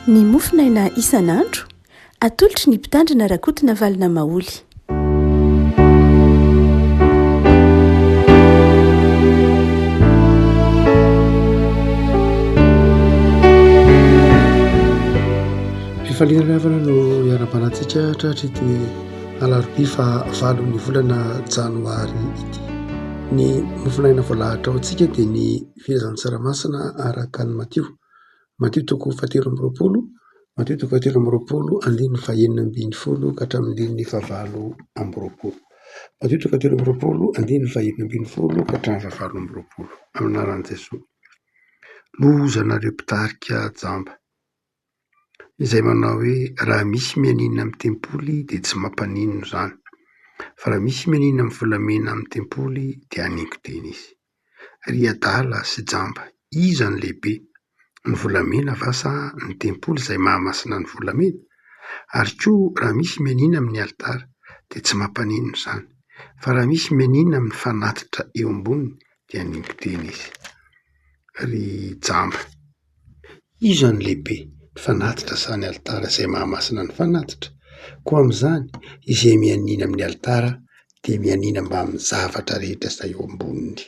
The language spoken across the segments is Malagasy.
Ny mofonaina isan'andro, atolotry ny Mpitandrina Rakotonavalona Maholy. Fifaliana ry havana no iarabalantsika tratry ity alarobia faha valon'ny volana janoary ity. Ny mofonaina voalahatra ho antsika dia ny filazantsara masina araka an'i Matio. Matio toko fahatelo amby roapolo, Matio toko fahatelo amby roapolo andininy fahenina ambin'ny folo ka hatramin'ny andininy fahavalo amby roapolo. Matio toko fahatelo amby roapolo andininy fahenina ambin'ny folo ka hatramin'ny fahavalo amby roapolo. Amin'ny anaran'i Jesoa. Lozanareo mpitarika jamba izay manao hoe raha misy mianiana amin'ny tempoly dia tsy mampaninona izany, fa raha misy mianiana amin'ny volamena amin'ny tempoly dia haningo tena izy. Ry adala sy jamba, iza no lehibe, ny volamena va sa ny tempoly izay mahamasina ny volamena? Ary koa raha misy mianiana amin'ny alitara dia tsy mampaninona izany, fa raha misy mianiana amin'ny fanatitra eo amboniny dia haningo tena izy. Ry jamba, iza no lehibe, ny fanatitra sa ny alitara izay mahamasina ny fanatitra? Koa amin'izany, izay mianiana amin'ny alitara dia mianiana mbamin'ny zavatra rehetra izay eo amboniny,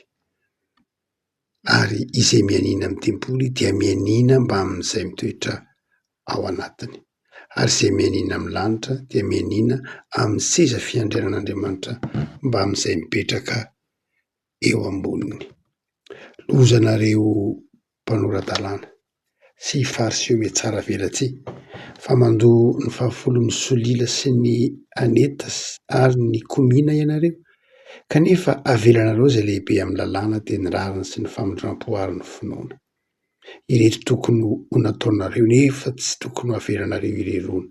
ary izay mianiana amin'ny tempoly dia mianiana mbamin'izay mitoetra ao anatiny, ary izay mianiana amin'ny lanitra dia mianiana amin'ny seza fiandrianan'Andriamanitra mbamin'izay mipetraka eo amboniny. Lozanareo mpanora-dalàna sy fariseo mihatsaravelatsihy, fa mandoa ny fahafolon'ny solila sy ny aneta ary ny komina ianareo, kanefa avelanareo izay lehibe amin'ny lalàna dia ny rariny sy ny famindrampo ary ny finoana. Ireto tokony ho nataonareo nefa tsy tokony ho avelanareo irerony,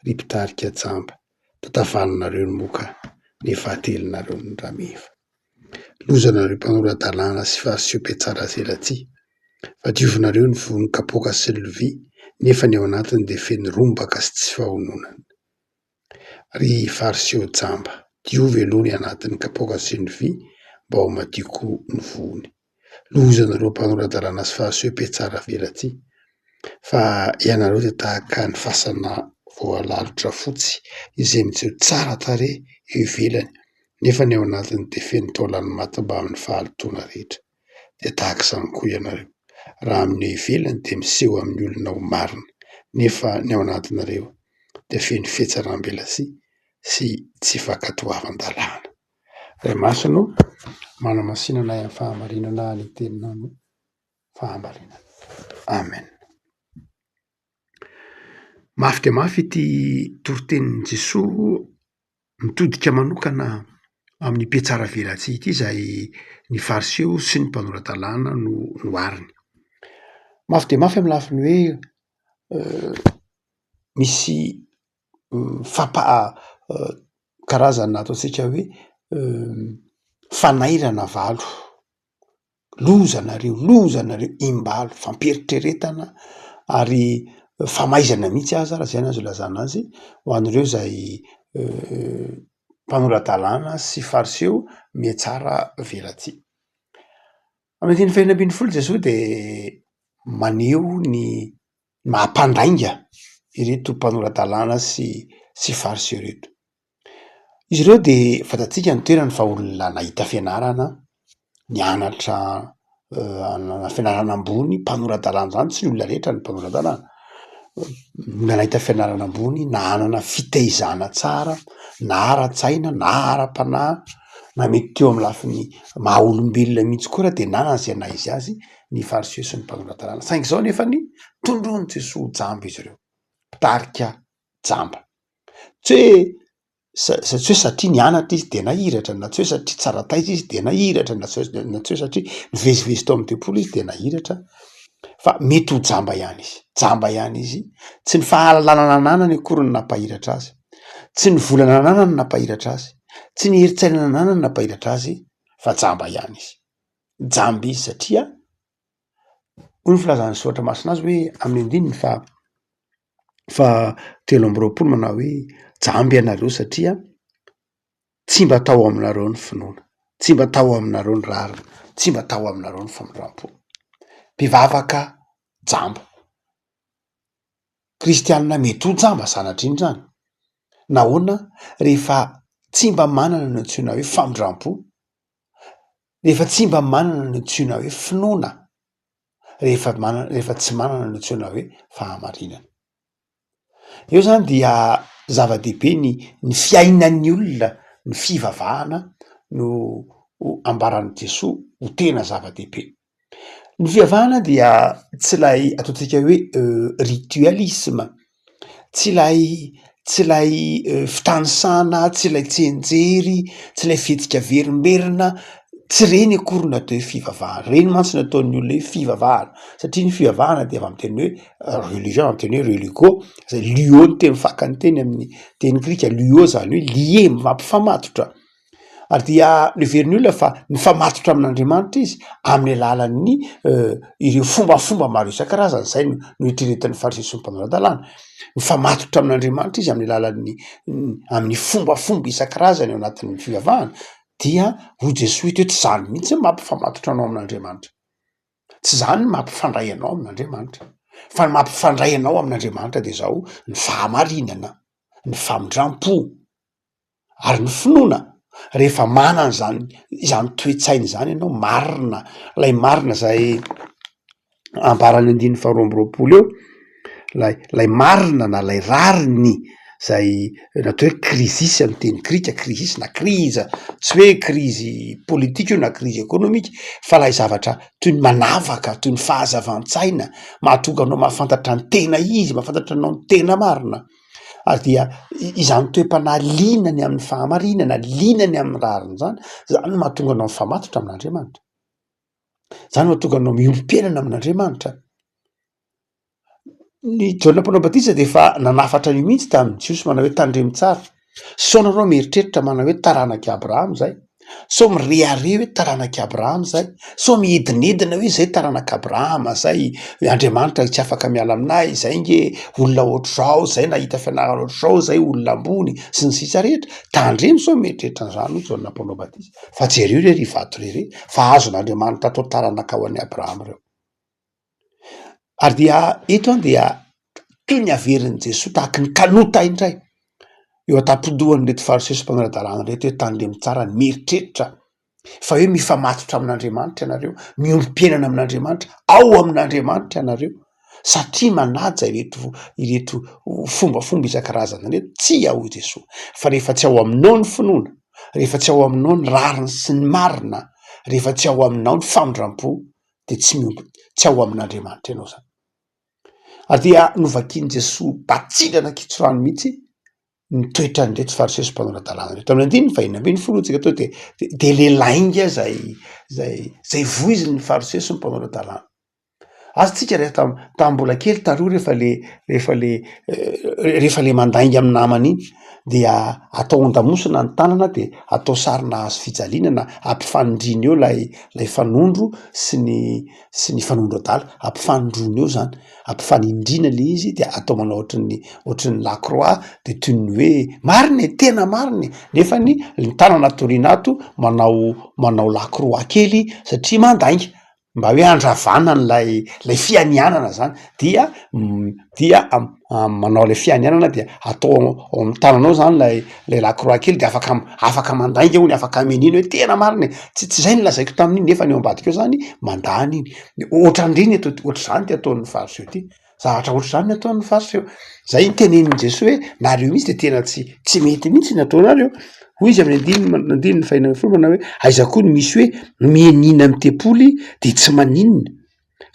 ry mpitarika jamba, tatavanonareo ny moka nefa atelinareo ny rameva. Lozanareo mpanora-dalàna sy fariseo mpihatsaravelatsihy, fa diovinareo ny vohon'ny kapoaka sy ny lovia, nefa ny ao anatiny dia feno rombaka sy tsy fahononana. Ry fariseo jamba, diovy aloha ny anatin'ny kapoaka sy ny lovia, mba ho madio koa ny vohony. Lozanareo mpanora-dalàna sy fariseo mpihatsaravelatsihy, fa ianareo dia tahaka ny fasana voalalotra fotsy izay miseho tsara tarehy eo ivelany, nefa ny ao anatiny dia feno taolan'ny maty mbamin'ny fahalotoana rehetra. Dia tahaka izany koa ianareo, raha amin'ny eo ivelany dia miseho amin'ny olona ho marina, nefa ny ao anatinareo dia feno fihatsaram-belatsihy sy tsy fankatoavan-dalàna. Ray Masina ô, manamasina anay amin'ny fahamarinana ny teninao no fahamarinana. Amen. Mafy dia mafy ity toritenin'i Jesoa mitodika manokana amin'ny mpihatsaravelatsihy ity izay ny fariseo sy ny mpanora-dalàna no nohariny. Mafy dia mafy amin'ny lafiny hoe misy fampa- karazana ataontsika hoe fanairana valo. Loza nareo, loza nareo, imbalo, fampieritreretana ary famaizana mihitsy aza raha zay no azo ilazana azy ho an'ireo izay mpanora-dalàna sy fariseo mihatsara velatsihy. Amin'ny andininy fahenina ambin'ny folo Jesoa de maneho ny maha mpandainga ireto mpanora-dalàna sy sy fariseo ireto. Izy ireo dia fantatsika ny toerany fa olona nahita fianarana, nianatra nanana fianarana ambony, mpanora-dalàna zany tsy ny olona rehetra no mpanora-dalàna, olona nahita fianarana ambony, nanana fitaizana tsara na ara-tsaina na ara-panahy na mety teo amin'ny lafiny maha olombelona mihitsy koa ary dia nanana izay naha izy azy ny fariseo sy ny mpanora-dalàna, saingy izao nefany tondroin'i Jesoa ho jamba izy ireo, mpitarika jamba. Tsy hoe sa- tsy hoe satria nianatra izy de nahiratra, na tsy hoe satria tsara taiza izy de nahiratra, na tsy hoe na tsy hoe satria nivezivezy tao amin'ny tempoly izy de nahiratra fa mety ho jamba ihany izy, jamba ihany izy, tsy ny fahalalana nananany akory no nampahiratra azy, tsy ny vola nananany no nampahiratra azy, tsy ny herin-tsaina nananany no nampahiratra azy fa jamba ihany izy, jamba izy satria hoy ny filazan'ny soratra masina azy hoe amin'ny andininy faha faha 23 manao hoe jamba ianareo satria tsy mba tao aminareo ny finoana, tsy mba tao aminareo ny rariny, tsy mba tao aminareo ny famindram-po. Mpivavaka jamba. Kristianina mety ho jamba sanatria izany. Nahoana? Rehefa tsy mba manana ny antsoina hoe famindrampo, rehefa tsy mba manana ny antsoina hoe finoana, rehefa manana, rehefa tsy manana ny antsoina hoe fahamarinana. Eo zany dia zava-dehibe ny ny fiainan'ny olona, ny fivavahana no ambaran'i Jesoa ho tena zava-dehibe. Ny fivavahana dia tsy ilay ataontsika hoe ritualisme, tsy ilay tsy ilay fitanisana, tsy ilay tsianjery, tsy ilay fihetsika averimberina, tsy ireny akory no atao hoe fivavahana, ireny mantsy no ataon'ny olona hoe fivavahana satria ny fivavahana dia avy amin'ny teny hoe religion, avy amin'ny teny hoe religo, zay luo ny teny fakany teny amin'ny teny grika, luo zany hoe lier, mampifamatotra. Ary dia neverin'ny olona fa mifamatotra amin'Andriamanitra izy amin'ny alalan'ny ireo fombafomba maro isan-karazany, izay no noeritreretin'ny Fariseo sy ny mpanora-dalàna. Mifamatotra amin'Andriamanitra izy amin'ny alalan'ny amin'ny fombafomba isan-karazany ao anatin'ny fivavahana, dia hoy Jesoa eto hoe tsy izany mihitsy no mampifamatotra anao amin'Andriamanitra, tsy izany no mampifandray anao amin'Andriamanitra, fa ny mampifandray anao amin'Andriamanitra de izao, ny fahamarinana, ny famindram-po. Ary ny finoana, rehefa manana izany izany toe-tsaina izany ianao, marina, ilay marina izay ambaran'ny andininy faharoa amby roapolo eo, lay lay marina na lay rariny zay natao hoe krisisy amy teny grika, krisisy na kriza, tsy hoe krizy politika io na krizy ekônômika fa lay zavatra toy ny manavaka, toy ny fahazavan-tsaina, mahatonga anao mahafantatra ny tena izy, mahafantatra anao ny tena marina. Ary dia izany toe-panahy liana ny amin'ny fahamarinana, liana ny amin'ny rariny izany, izany no mahatonga anao mifamatotra amin'Andriamanitra. Izany no mahatonga anao miombom-piainana amin'Andriamanitra. Ny Jaona mpanao batisa dia efa nanafatra an'io mihitsy tamin'ny Jiosy manao hoe tandremo tsara, sao nareo mieritreritra manao hoe taranak'i Abrahama izay. Sao mirehareha hoe taranak'i Abrahama izay, sao miedinedina hoe izay taranak'i Abrahama izay, Andriamanitra tsy afaka miala aminay, izay nge olona ohatr'izao, izay nahita fianarana ohatr'izao, izay olona ambony, sy ny sisa rehetra. Tandremo sao mieritreritra an'izany hoy Jaona mpanao batisa, fa jereo re ry vato re re, fa azon'Andriamanitra atao taranaka ho an'i Abrahama ireo. Ary dia eto an dia toy ny averin'i Jesoa tahaky ny kanota indray eo an-tampon-dohan'ireto Fariseo sy mpanora-dalàna ireto hoe tandremo tsara ny mieritreritra fa hoe mifamatotra amin'Andriamanitra ianareo, miombom-piainana amin'Andriamanitra, ao amin'Andriamanitra ianareo satria manaja ireto ireto fombafomba isan-karazany ireto. Tsia hoy Jesoa fa rehefa tsy ao aminao ny finoana, rehefa tsy ao aminao ny rariny sy ny marina, rehefa tsy ao aminao ny famindram-po de tsy miombona, tsy ao amin'Andriamanitra ianao zany. Ary dia novakian'i Jesoa batsilana kitsorano mihitsy ny toetran'ireto fariseo sy mpanora-dalàna ireto. Amin'ny andininy fahenina 16 tsika teo de de le lainga zay zay zay voizin'ny fariseo sy ny mpanora-dalàna. Aza tsika rehefa tam- tamin'ny mbola kely taloha rehefa le rehefa le rehefa le mandainga amin'ny namana iny dia atao an-damosina ny tanana de atao sarina hazo fijaliana na ampifanindriana eo lay lay fanondro sy ny sy ny fanondro adala, ampifanindroana eo zany, ampifanindriana le izy de atao manao ohatran'ny ohatran'ny la croix de toy ny hoe marina e, tena marina e, nefany ny tanana atoriana ato manao manao la croix kely satria mandainga. Mba hoe handravana an'ilay lay fianianana zany dia dia manao ilay fianianana dia atao ao amin'ny tananao zany lay lay lakroa kely de afaka afaka mandainga hono afaka mianiana hoe tena marina e, tsy tsy zay no lazaiko tamin'iny nefa ny eo ambadika eo zany mandà an'iny, de ohatran'ireny eto ohatr'izany ty ataon'ny fariseo ty. Zavatra ohatr'izany ny ataon'ny fariseo. Zay no tenenin'i Jesoa hoe nareo mihitsy de tena tsy tsy mety mihitsy ny ataonareo. Hoy izy amin'ny andininy andininy fahenina 16 manao hoe aiza koa no misy hoe mianiana amin'ny tempoly de tsy maninona,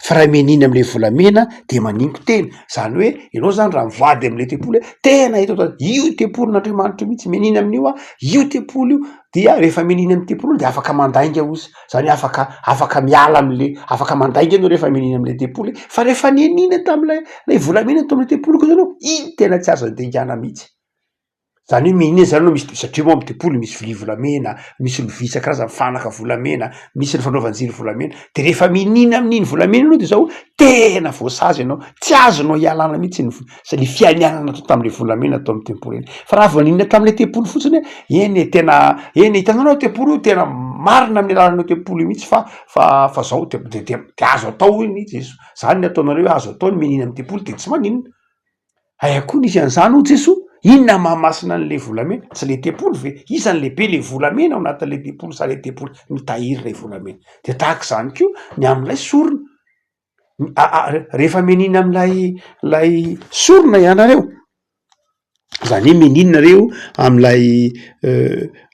fa raha mianiana am'le volamena de maningo tena. Zany hoe ianao zany raha mivady am'le tempoly hoe tena eto an-tany, io tempolin'Andriamanitra io mihitsy, mianiana amin'io aho, io tempoly io, dia rehefa mianiana amin'ny tempoly io de afaka mandainga ozy. Zany hoe afaka afaka miala am'le afaka mandainga ianao rehefa mianiana am'le tempoly fa rehefa nianiana tam'lay lay volamena tao am'le tempoly kosa ianao, iny tena tsy azo andingana mihitsy. Zany hoe mianiana zany anao misy satria moa am'tempoly misy vilia volamena, misy lovia isan-karazany, fanaka volamena, misy ny fanaovan-jiro volamena, de rehefa mianiana amin'iny volamena iny anao de zao tena voasazy ianao, tsy azonao ialana mihitsy iny vo- zay le fianianana natao tam'le volamena tao am'tempoly iny. Fa raha vao nianiana tam'le tempoly fotsiny hoe eny e tena eny e hitanao tempoly io tena marina amin'ny alalan'io tempoly io mihitsy fa fa fa zao de de de azo atao hoy ny Jeso, zany ny ataonareo hoe azo atao ny mianiana amin'ny tempoly de tsy maninona. Aia koa nisy an'izany hoy Jesoa? Inona mahamasina an'le volamena? Tsy le tempoly ve? Iza no lehibe le volamena ao anatin'le tempoly sa le tempoly mitahiry ilay volamena? De tahaka izany koa ny amin'ilay sorona, rehefa mianiana amin'ilay lay sorona ianareo, zany hoe mianiana nareo amin'ilay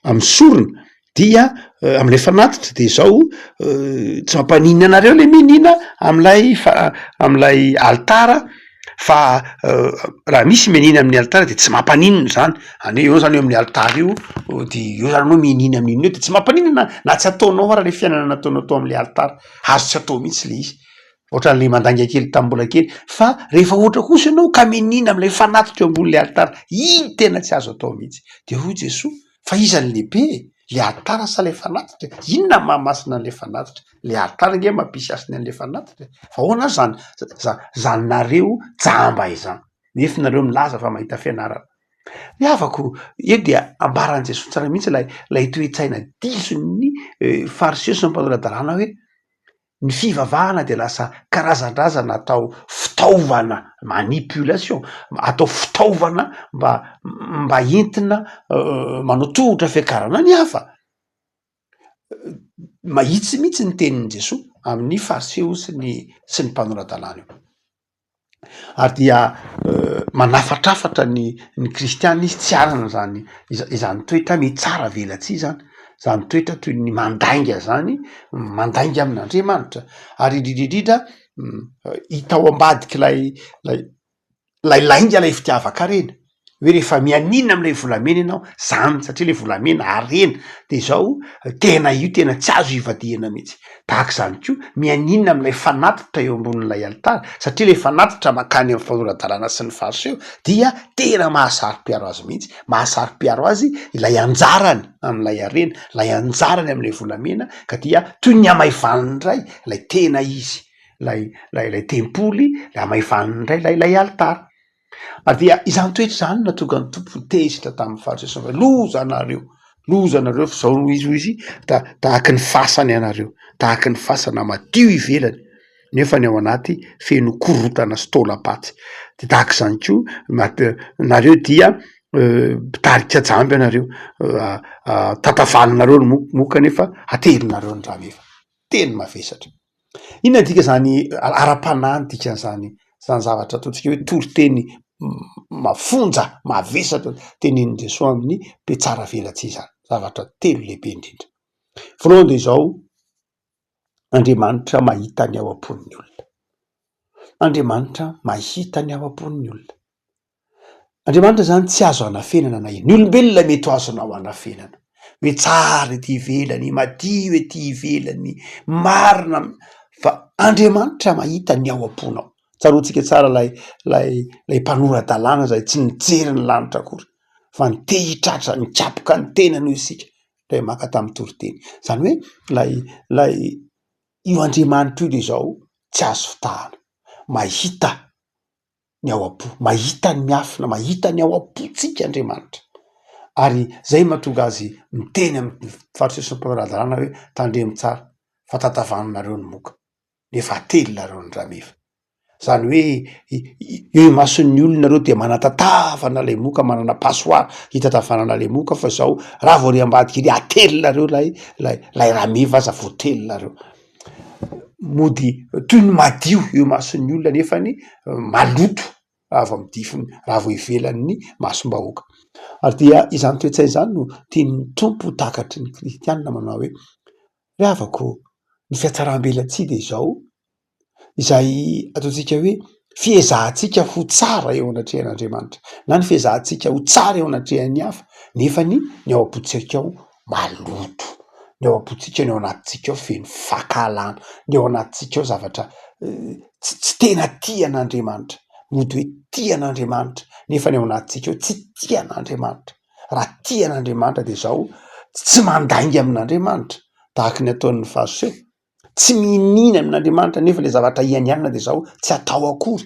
amin'ny sorona dia amin'ilay fanatitra de zao tsy mampaninona anareo le mianiana amin'ilay fa- amin'ilay alitara fa raha misy mianiana amin'ny alitara de tsy mampaninona zany, any hoe eo zany eo amin'ny alitara io de eo zany anao mianiana amin'iny eo de tsy mampaninona na tsy ataonao ara le fiainana nataonao tao am'le alitara, azo tsy atao mihitsy le izy. Ohatran'le mandainga kely tamin'ny mbola kely, fa rehefa ohatra kosa ianao ka mianiana amin'ilay fanatitra eo ambonin'ilay alitara, iny tena tsy azo atao mihitsy. De hoy Jesoa, fa iza no lehibe e? Le alitara sa le fanatitra e? Inona no mahamasina an'le fanatitra? Le alitara ange mampisy hasiny an'le fanatitra e! Fa ahoana ary zany za- zany nareo jamba izany, nefa nareo milaza fa mahita fianarana. Ry havako, eo dia ambaran'i Jesoa tsara mihitsy ilay ilay toe-tsaina dison'ny fariseo sy ny mpanora-dalàna hoe Ny fivavahana dia lasa karazan-drazana atao fitaovana, manipulation, atao fitaovana mba mba entina manao tohotra fiakarana ny hafa. Mahitsy mihitsy ny tenin'i Jesoa amin'ny fariseo sy ny sy ny mpanora-dalàna io. Ary dia manafatrafatra ny ny kristiana izy tsy hanana izany izany toetra mitsara velatsihy zany, zany toetra toy ny mandainga zany, mandainga amin'Andriamanitra ary indrindra indrindra hita ao ambadik'ilay lay lay lainga lay fitiavan-karena. hoe rehefa mianiana am'lay volamena ianao, zany satria le volamena harena de zao tena io tena tsy azo ivadihana mihitsy, tahaka izany koa mianiana am'lay fanatitra eo ambonin'ilay alitara satria le fanatitra mankany amin'ny fanora-dalàna sy ny fariseo dia tena mahasaro-piaro azy mihitsy, mahasaro-piaro azy ilay anjarany am'ilay harena, ilay anjarany am'lay volamena ka dia toy ny hamaivaniny indray ilay tena izy, lay lay lay tempoly, le hamaivaniny indray lay lay alitara. Ary dia izany toetra izany no nahatonga ny Tompo ho tezitra tamin'ny fariseo sy ny fa- loza anareo, loza anareo fa izao no izy hoy izy, ta- tahaky ny fasana ianareo, tahaky ny fasana madio ivelany nefa ny ao anaty feno korontana sy taolam-paty, de tahaka izany koa mat- nareo dia mpitarika jamba ianareo, tantavaninareo ny moka moka nefa aterinareo ny rameva, teny mavesatra. Inona ny dikan'izany ara-panahy ny dikan'izany zany zavatra ataontsika hoe toriteny mafonja, mavesatra tenenin'i Jesoa amin'ny mpitsara velatsihy izany? Zavatra telo lehibe indrindra. Voalohany dia izao, Andriamanitra mahita ny ao am-pon'ny olona. Andriamanitra mahita ny ao am-pon'ny olona. Andriamanitra zany tsy azo anafenana na inona, ny olombelona mety ho azonao anafenana, hoe tsara ety ivelany, madio ety ivelany, marina fa Andriamanitra mahita ny ao am-ponao. Tsaroantsika tsara lay lay lay mpanora-dalàna zay tsy nijery ny lanitra akory fa ny te hitratra, nikapoka ny tenany hoy isika, ndray maka tamin'ny toriteny, zany hoe lay lay io Andriamanitra io de zao tsy azo fitahana, mahita ny ao am-po, mahita ny miafina, mahita ny ao am-pontsika Andriamanitra. Ary zay mahatonga azy miteny amin'ny fariseo sy ny mpanora-dalàna hoe tandremo tsara fa tantavaninareo ny moka nefa atelinareo ny rameva. Zany hoe eo imason'ny olona nareo dia manatatavana lay moka, manana passoire hitatavanana lay moka fa zao raha vao ry ambadika ery atelinareo lay lay lay rameva aza voatelinareo. Mody toy ny madio eo imason'ny olona nefany maloto raha vao midify raha vao ivelan'ny masom-bahoaka. Ary dia izany toe-tsaina izany no tian'ny Tompo ho takatry ny kristianina manao hoe, ry havako ô, ny fihatsaram-belatsihy dia izao, izay ataontsika hoe fiezahantsika ho tsara eo anatrehan'Andriamanitra na ny fiezahantsika ho tsara eo anatrehan'ny hafa nefany ny ao am-pontsika ao maloto, ny ao am-pontsika, ny ao anatintsika ao feno fankahalana, ny ao anatintsika ao zavatra tsy tsy tena tia an'Andriamanitra, mody hoe tia an'Andriamanitra nefa ny ao anatintsika ao tsy tia an'Andriamanitra, raha tia an'Andriamanitra de zao tsy mandainga amin'Andriamanitra tahaky ny ataon'ny fariseo, tsy miniana amin'Andriamanitra nefa le zavatra ianianana de zao tsy atao akory.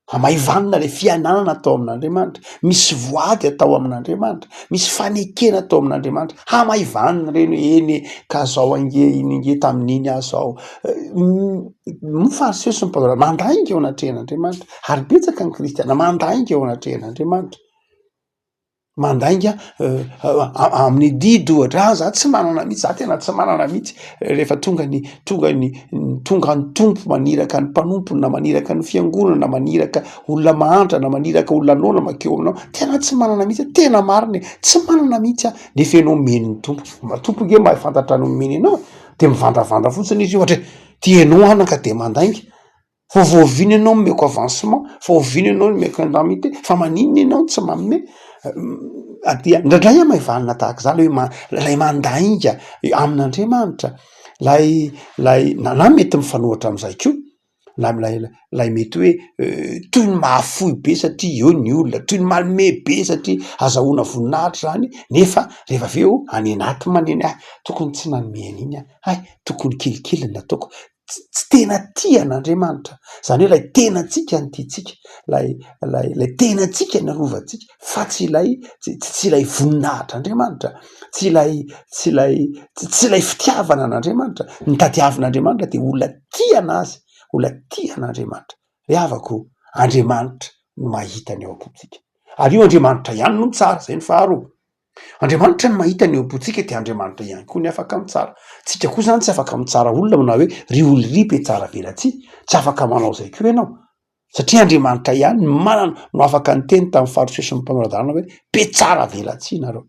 Hamaivanina ilay fiainanana atao amin'Andriamanitra, misy voady atao amin'Andriamanitra, misy fanekena atao amin'Andriamanitra, hamaivanina ireny hoe eny e, ka zao ange iny ange tamin'iny aho zao. Moa fariseo sy ny mpanao mandainga eo anatrehan'Andriamanitra, ary betsaka ny kristiana mandainga eo anatrehan'Andriamanitra. Mandainga amin'ny didy ohatra, ah za tsy manana mihitsy, za tena tsy manana mihitsy, rehefa tonga ny tonga ny tonga ny Tompo maniraka ny mpanompony na maniraka ny fiangonana na maniraka olona mahantra na maniraka olona noana mankeo aminao, tena tsy manana mihitsy aho, tena marina e, tsy manana mihitsy aho, nefa ianao omeny ny Tompo, mba Tompo nge mahafantatra ny omeny anao e, de mivandravandra fotsiny izy ohatra hoe ty ianao anaka de mandainga. Fa vao oviana ianao nomeko avancement, fa oviana ianao nomeko indemnité, fa maninona ianao no tsy manome? Dia indraindray aho maivanina tahaka izany hoe ma- ilay mandainga amin'Andriamanitra, ilay ilay na na mety mifanohitra amin'izay koa, na ilay ilay mety hoe toy ny mahafoy be satria eo ny olona, toy ny manome be satria azahoana voninahitra izany, nefa rehefa avy eo any anaty maneno hoe tokony tsy nanome an'iny aho, hay tokony kelikely no nataoko. tsy tena tia an'Andriamanitra, zany hoe ilay tenantsika no tiantsika, ilay ilay ilay tenantsika no arovantsika fa tsy ilay tsy tsy ilay voninahitr'Andriamanitra, tsy ilay tsy ilay tsy ilay fitiavana an'Andriamanitra. Ny tadiavin'Andriamanitra dia olona tia an'azy, olona tia an'Andriamanitra. Ry havako o, Andriamanitra no mahita ny ao am-pontsika, ary io Andriamanitra ihany no mitsara, zay ny faharoa. Andriamanitra no mahita ny eo am-pontsika dia Andriamanitra ihany koa ny afaka mitsara. Tsika koa zany tsy afaka mitsara olona manao hoe ry olona ry mpiatsara velatsihy, tsy afaka manao izay koa ianao satria Andriamanitra ihany no manana no afaka niteny tamin'ny fariseo sy ny mpanao lalàna hoe mpiatsara velatsihy nareo.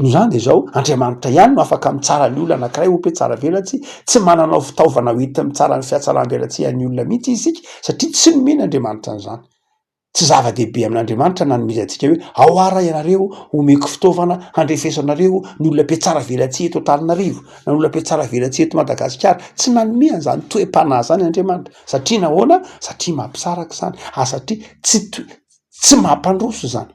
Noho izany dia izao, Andriamanitra ihany no afaka mitsara ny olona anankiray ho mpiatsara velatsihy, tsy manana fitaovana ho enti-mitsara ny fiatsaram-belatsihy an'ny olona mihitsy isika satria tsy nomen'Andriamanitra an'izany. Tsy zava-dehibe amin'Andriamanitra na nomezantsika hoe ao ara ianareo omeko fitaovana handrefesanareo ny olona mpiatsara velatsihy eto Antananarivo na ny olona mpiatsara velatsihy eto Madagasikara. Tsy nanome an'izany toe-panahy izany Andriamanitra. Satria nahoana? Satria mampisaraka izany ary satria tsy to- tsy mampandroso izany.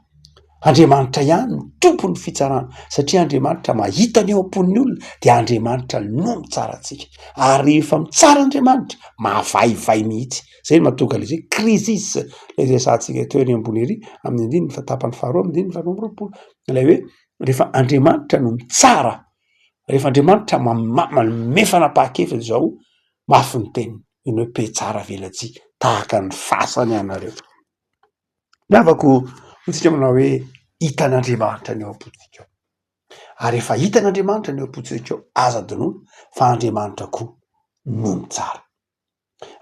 Andriamanitra ihany no tompon'ny fitsarana satria Andriamanitra mahita ny ao am-pon'ny olona dia Andriamanitra no mitsara antsika. Ary rehefa mitsara Andriamanitra, mahavaivay mihitsy. Zay no mahatonga ilay izy hoe crisis ilay resahantsika teo eny ambony ery amin'ny andininy faha tapany faharoa amin'ny andininy faharoa amby roapolo. Ilay hoe rehefa Andriamanitra no mitsara, rehefa Andriamanitra manome fanapahan-kevitra izao, mafy ny teniny, iny hoe mpitsara velatsihy tahaka ny fasana ianareo. Ny havako hoy tsika manao hoe hitan'Andriamanitra ny ao am-pontsika ao. Ary rehefa hitan'Andriamanitra ny ao am-pontsika ao, aza adinoina fa Andriamanitra koa no mitsara.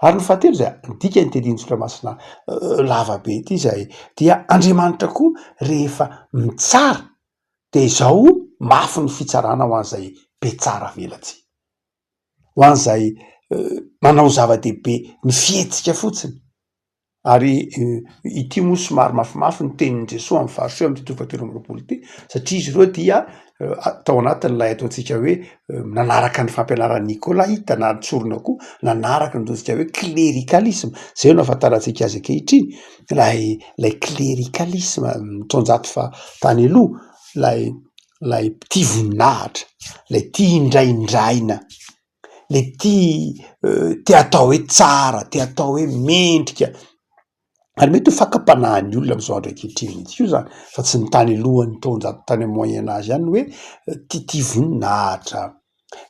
Ary ny fahatelo izay midika ny tenin-tsoratra masina lava be ity izay dia Andriamanitra koa rehefa mitsara dia izao mafy ny fitsarana ho an'izay be tsara velatsihy, ho an'izay manao zava-dehibe ny fihetsika fotsiny. Ary ity moa somary mafimafy ny tenin'i Jesoa amin'ny fariseo amin'ity toko fahatelo amby roapolo ity satria izy ireo dia tao anatin'ilay ataontsika hoe nanaraka ny fampianaran'i Nikolaita na tsorina koa nanaraka ny ataontsika hoe klerikalisma, zay no ahafantarantsika azy ankehitriny, ilay ilay klerikalisma taonjato faha tany aloha, ilay ilay tia voninahitra, ilay tia indraindraina. le tia te atao hoe tsara, te atao hoe mendrika, ary mety ho fakam-panahin'ny olona am'zao andro ankehitriny mihitsy koa zany fa tsy ny tany alohan'ny taonjato tany amy moyen age ihany hoe tiatia voninahitra,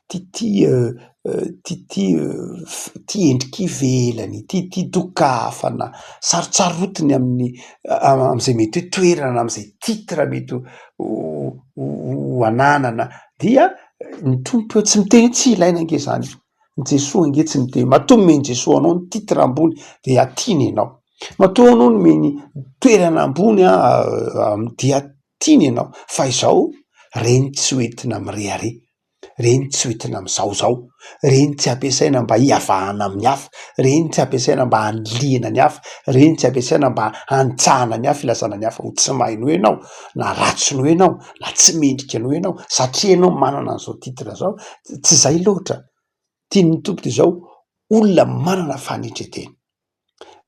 tiatia tiatia tia endrika ivelany, tiatia dokafana, sarotsarotiny amin'ny am'zay mety hoe toerana, am'zay titre mety ho ho ananana dia ny Tompo eo tsy miteny hoe tsy ilaina ange zany e, ny Jesoa ange tsy miteny, matoa nomen'i Jesoa anao ny titre ambony dia tiany ianao, matoa anao nomeny toerana ambony an dia tiany ianao, fa izao reny tsy ho entina mirehareha, reny tsy ho entina mizaozao, reny tsy ampiasaina mba hiavahana amin'ny hafa, reny tsy ampiasaina mba hanilihana ny hafa, reny tsy ampiasaina mba hanitsahana ny hafa, hilazana ny hafa ho tsy mahay noho ianao na ratsy noho ianao na tsy mendrika noho ianao satria ianao manana an'izao titre zao, tsy zay loatra, tian'ny Tompo de zao olona manana fanetren-tena.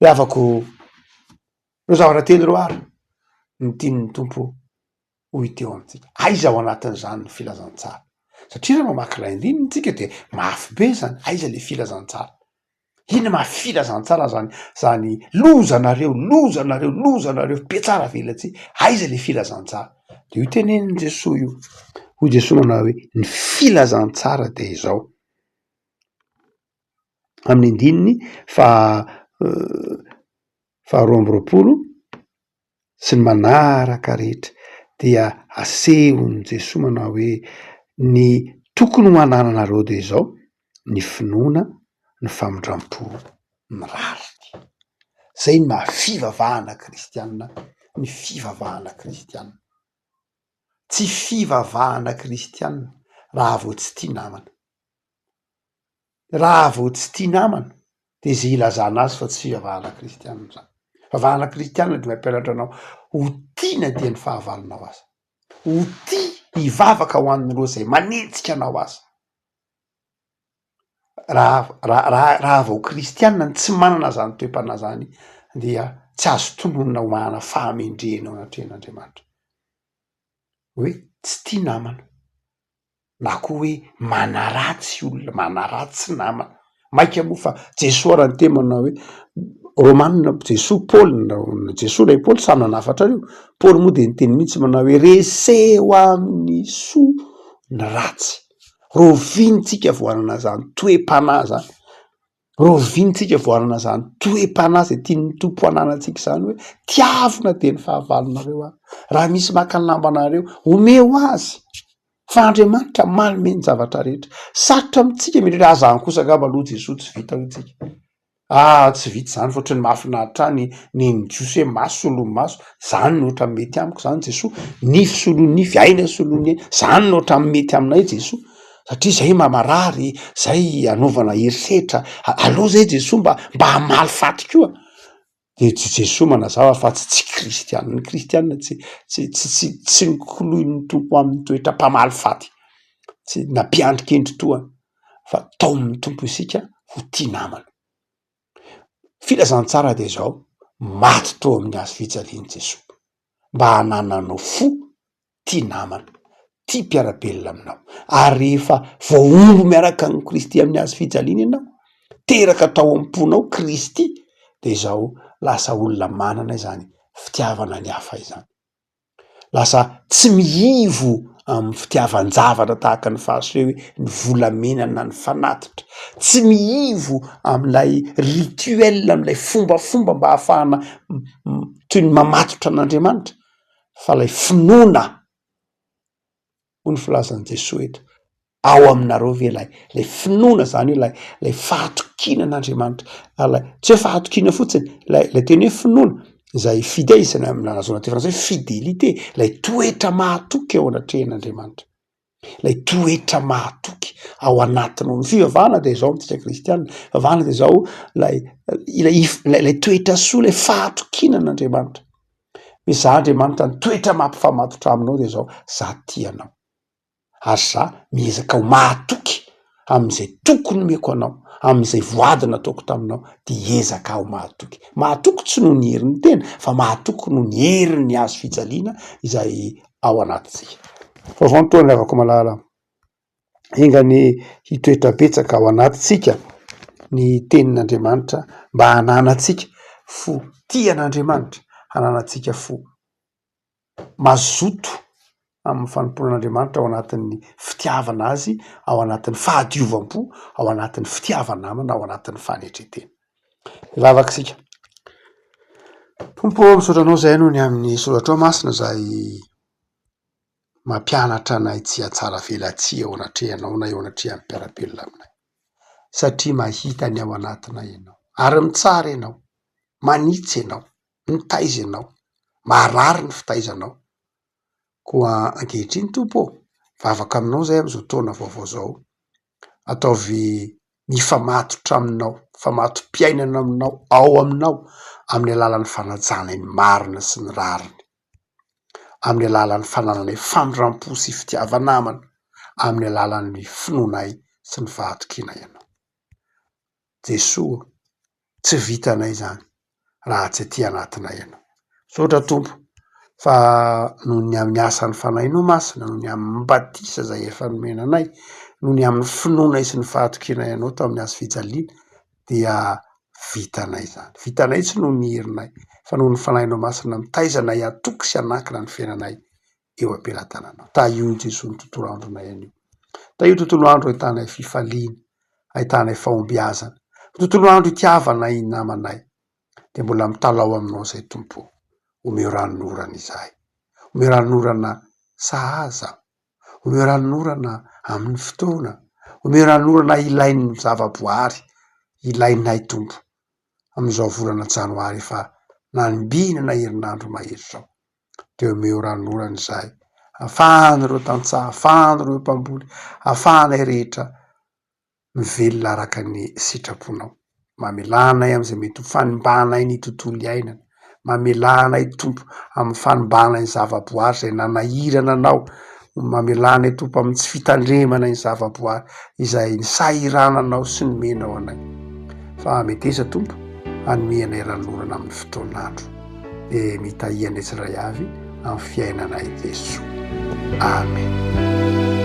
Ry havako, ireo zavatra telo ireo ary no tian'ny Tompo ho hita eo amintsika. Aiza ao anatin'izany ny filazantsara? Satria raha mamaky ilay andininy tsika de mafy be zany, aiza le filazantsara? Inona maha filazantsara zany zany loza nareo, loza nareo, loza nareo, mpiatsara velatsihy, aiza le filazantsara? De io tenenin'i Jesoa io, hoy Jesoa manao hoe ny filazantsara de izao, amin'ny andininy faha faharoa amby roapolo sy ny manaraka rehetra dia asehon'i Jesoa manao hoe ny tokony ho anananareo dia izao, ny finoana, ny famindram-po, ny rariny. Zay ny maha fivavahana kristianina ny fivavahana kristianina. Tsy fivavahana kristianina raha vao tsy tia namana. Raha vao tsy tia namana de zay ilazana azy fa tsy fivavahana kristianina zany. Fivavahana kristianina de mampianatra anao ho tia na dia ny fahavalonao aza, ho tia hivavaka ho an'ireo zay manenjika anao aza. Raha raha raha raha vao kristianina no tsy manana zany toe-panahy zany dia tsy azo tononina ho manana fahamendrehana eo anatrehan'Andriamanitra, hoe tsy tia namana. na koa hoe manaratsy olona, manaratsy namana, maika moa fa Jesoa raha niteny manao hoe Romanina, Jesoa, Paoly, Jesoa ilay Paoly samy nanafatra an'io, Paoly moa de niteny mihitsy manao hoe reseho amin'ny soa ny ratsy, rahoviana tsika vao hanana zany toe-panahy zany, rahoviana tsika vao hanana zany toe-panahy zay tian'ny Tompo hananantsika zany hoe tiavo na dia ny fahavalonareo ary, raha misy maka ny lambanareo omeo azy fa Andriamanitra manome ny zavatra rehetra, sarotra amintsika mieritreritra ah zany kosa angamba aloha Jesoa tsy vita hoy tsika, ah tsy vita zany fa ohatran'ny mahafinaritra ahy ny nen'i Jiosy hoe maso solon'ny maso, zany no ohatran'ny mety amiko zany Jesoa, nify solon'ny nify, aina solon'ny aina, zany no ohatran'ny mety aminay Jesoa, satria zay mba marary, zay anaovana herisetra, aleo zay Jesoa mba mba hamaly faty koa. De tsy Jesoa manazava fa tsy tsy kristianina, ny kristianina tsy tsy tsy tsy tsy nokoloin'ny Tompo amin'ny toetra mpamaly faty, tsy na mpiandry kendry toa fa taomin'ny Tompo isika ho tia namana. Filazantsara dia izao, maty teo amin'ny hazo fijalian'i Jesoa mba hanananao fo tia namana, tia mpiara-belona aminao, ary rehefa voahombo miaraka amin'i Kristy amin'ny hazo fijaliana ianao, teraka tao am-ponao Kristy, de izao lasa olona manana izany fitiavana ny hafa izany, lasa tsy mihivo amin'ny fitiavan-javatra tahaka ny fahasoa hoe ny volamena na ny fanatitra, tsy mihivo amin'ilay rituel amin'ilay fombafomba mba hahafahana toy ny mamatotra an'Andriamanitra fa lay finoana hoy ny filazan'i Jesoa eto, ao aminareo ve ilay lay finoana zany hoe lay lay fahatokiana an'Andriamanitra, ary lay tsy hoe fahatokiana fotsiny lay lay teny hoe finoana izay fidèle na lazaina teny frantsay hoe fidélité, lay toetra mahatoky eo anatrehan'Andriamanitra, lay toetra mahatoky ao anatinao, ny fivavahana de izao amintsika kristianina, fivavahana de izao lay ilay if- lay lay toetra soa lay fahatokiana an'Andriamanitra. Hoe za Andriamanitra ny toetra mampifamatotra aminao de zao, za tia anao ary za miezaka ho mahatoky amin'izay toky nomeko anao, amin'izay voady nataoko taminao de hiezaka aho mahatoky. Mahatoky tsy noho ny herin'ny tena fa mahatoky noho ny herin'ny hazo fijaliana izay ao anatintsika. Vaovao ny toa ny havako malala. Enga anie hitoetra betsaka ao anatintsika ny tenin'Andriamanitra mba hananantsika fo tia an'Andriamanitra, hananantsika fo mazoto amin'ny fanompoana an'Andriamanitra ao anatin'ny fitiavana azy, ao anatin'ny fahadiovam-po, ao anatin'ny fitiava-namana, ao anatin'ny fanetren-tena. Hivavaka isika. Tompo ô, misaotra anao izahay noho ny amin'ny soratrao masina izay Mampianatra anay tsy hiatsara velatsihy eo anatrehanao na eo anatrehan'ny mpiara-belona aminay, satria mahita ny ao anatinay ianao, ary mitsara ianao, manitsy ianao, mitaiza ianao, maharary ny fitaizanao. Koa ankehitriny Tompo ô, mivavaka aminao izahay amin'izao taona vaovao izao, ataovy mifamatotra aminao, mifamato-piainana aminao, ao aminao, amin'ny alalan'ny fanajana ny marina sy ny rariny. amin'ny alalan'ny fanananay famindram-po sy fitiava-namana, amin'ny alalan'ny finoanay sy ny fahatokianay Anao. Jesoa ô, tsy vitanay izany raha tsy aty anatinay Ianao. Misaotra Tompo fa noho ny amin'ny asan'ny Fanahinao Masina, noho ny amin'ny batisa izay efa nomena anay, noho ny amin'ny finoanay sy ny fahatokianay Anao tamin'ny hazo fijaliana. Dia vitanay izany. Vitanay tsy noho ny herinay fa noho ny Fanahinao Masina mitaiza anay hatoky sy hanankina ny fiainanay eo am-pelatananao. Tahio Jesoa ny tontolo andronay anio. Tahio tontolo andro ahitanay fifaliana, ahitanay fahombiazana, tontolo andro itiavanay ny namanay. Dia mbola mitalaho aminao izay Tompo ô, omeo ranonorana izahay. Omeo ranonorana sahaza, omeo ranonorana amin'ny fotoana, omeo ranonorana ilain'ny zavaboary, ilainay Tompo amin'izao volana janoary efa nanimbinana herinandro mahery izao. Dia omeo ranonorana izahay, ahafahan'ireo tantsaha, ahafahan'ireo mpamboly, ahafahanay rehetra mivelona araka ny sitraponao. Mamelà anay amin'izay mety ho fanimbanay ny tontolo iainana. Mamelà anay Tompo amin'ny fanimbanay ny zavaboary izay nanahirana anao. Mamelà anay Tompo amin'ny tsy fitandremana ny zavaboary izay nisahirananao sy nomenao anay. Fa meteza Tompo hanome anay ranonorana amin'ny fotoan'andro. Dia mitahia anay tsirairay avy amin'ny fiainanay Jesoa. Amen.